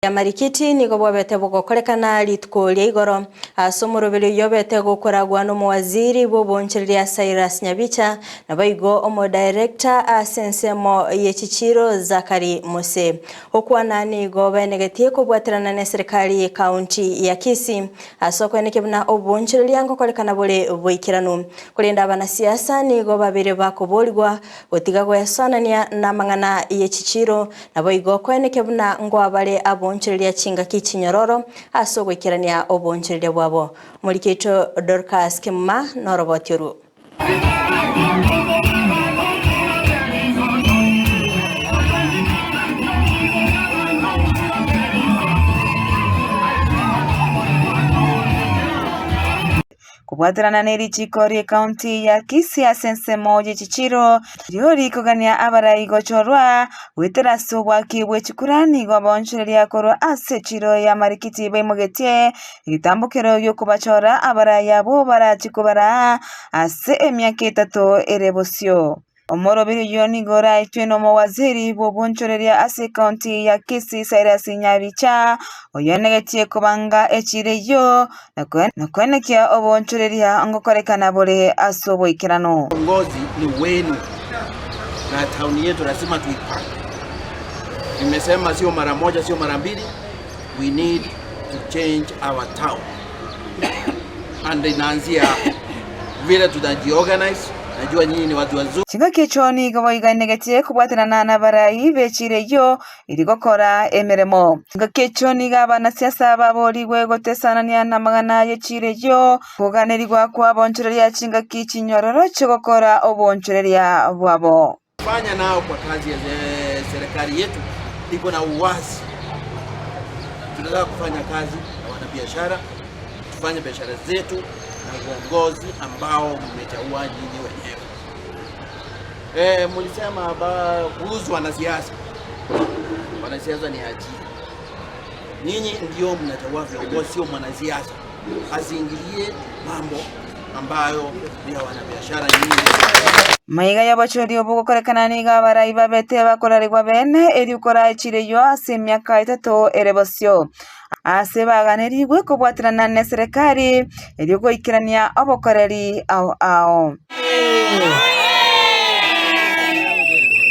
Amarikiti nigo bwabete bogokorekana rituko ria igoro ase omoroberi oyio obete gokoragwa nomowaziri bw'obonchoreria Cyrus Nyabicha naboigo omodirector ase ensemo ye chichiro Zachary Mose. Gokwana nigo baenegetie kobwaterana neserikari ye county ya Kisii ase okoenekia buna obonchoreria ngokorekana bore boikeranu. Korende abanasiasa nigo babeire bakoborigwa gotiga goesoanania namang'ana ye chichiro Naboigo koeneke buna ngoa bare aboonchoreria chingaki chinyororo ase ogoikerania oboonchoreria bwabo. Omoriki oito Dorcas Kemuma noroboti orwo. Kobwaterana ne richiko ri'ecounty ya Kisii ase ensemo ye chichiro, riria rikogania abarai gochorwa goetera ase obwaki bwe chikura nigo abaonchoreria korwa ase echiro y'amarikiti baimogetie egetambokero gi'okobachora abarai abwo barachi kobaraa ase emiaka etato ere bosio. Omoroberi oyio nigo oraetwe nomowaziri bw'obonchoreria ase ekaunti ya Kisii Cyrus Nyabicha, oyoenegetie kobanga echira eyio na koenekia obonchoreria ngokorekana bore ase oboikeranu. Uongozi ni wenu na town yetu lazima tuipange. Nimesema sio mara moja, sio mara mbili, we need to change our town and inaanzia vile tutajiorganize. Najua nyinyi ni watu wazuri. Chingaki echio nigo boiganegetie kobwatanana nabarai b'echira eyio eri gokora emeremo. Chingaki echio nigo abanasiasa baborigwe gotesanania namang'ana y'echira eyio, koganerigwa kw'abonchoreria chingaki chinyororo chi'ogokora oboonchoreria bwabo. Fanya nao kwa kazi ya serikali yetu iko na uwazi. Tunataka kufanya kazi na wanabiashara, tufanye biashara zetu na uongozi ambao mmechagua nyinyi wenyewe. E, mlisema kuhusu wanasiasa. Wanasiasa ni ajira. Nyinyi ndio mnachagua viongozi, sio mwanasiasa. Asiingilie mambo ambayo ni ya wanabiashara nyinyi. Maiga y'obochori obo gokorekana nigo abarai babete bakorarigwa bene erio koraechire eyio ase emiaka etato ere bosio. Ase baganerigwe kobwaterana neserekari erio goikerania obokoreri ao ao.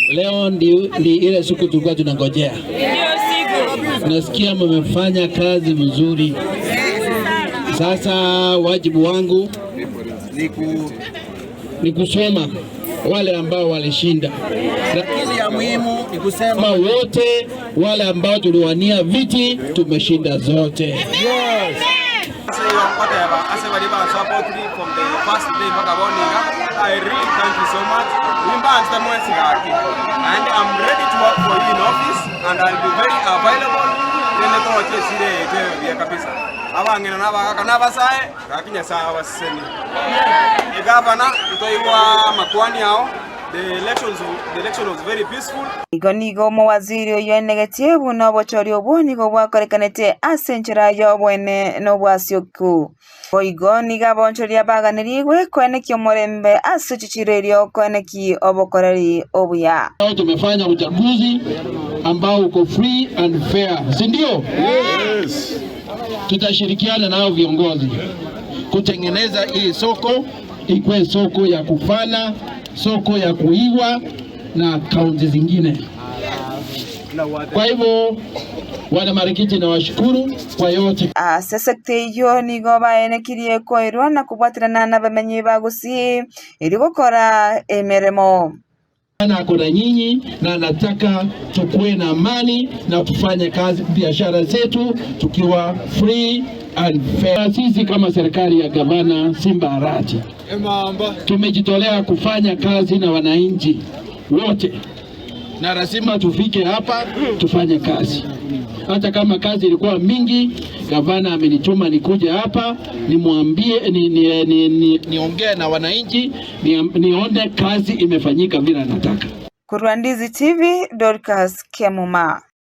Leo ndi, ndi ile siku tulikuwa tunangojea. Nasikia mmefanya kazi mzuri. Sasa wajibu wangu ni kusema wale ambao walishinda, Lakini ya muhimu ni kusema wote wale ambao tuliwania viti tumeshinda zote. Yes. Ase igo ngoteba ase baria bansapotiri from the first day mpaka bono iga, I really thank you so much, nimbanchete mwensi gaki, naende am ready to work for you in office and I'll be very available rende toroche esira eye tebe buya kabisa. Abang'ina na abagaka na abasae, gaki Nyasaye abasesenie. Egavana, ntoigwa amakwani ao. The elections, the election was very peaceful. Igo nigo omowaziri oyio aenegetie buna obochori obwo nigo bwakorekanete ase enchera y'oboene na obwasioku. Boigo nigo abaonchoreria baganerigwe koenekia omorembe ase chichiro erio koenekia obokoreri obuya. Leo tumefanya uchaguzi ambao uko free and fair, si ndio? Yes. Tutashirikiana nao viongozi kutengeneza hii soko ikuwe soko ya kufana, soko ya kuigwa na kaunti zingine. Kwa hivyo wana Marikiti, nawashukuru kwa yote. Ase esekta eyio nigo baenekirie koirwa na kobwaterana nabamenyi ba Gusii erio gokora emeremo. Bwana ako na nyinyi na anataka tukuwe na amani na tufanye kazi biashara zetu tukiwa free and fair. Sisi kama serikali ya gavana Simba Arati tumejitolea kufanya kazi na wananchi wote, na lazima tufike hapa tufanye kazi. Hata kama kazi ilikuwa mingi, gavana amenituma nikuje hapa nimwambie, ni, ni, ni, ni, niongee na wananchi ni, nione kazi imefanyika vile anataka. Korwa Ndizi TV, Dorcas Kemuma.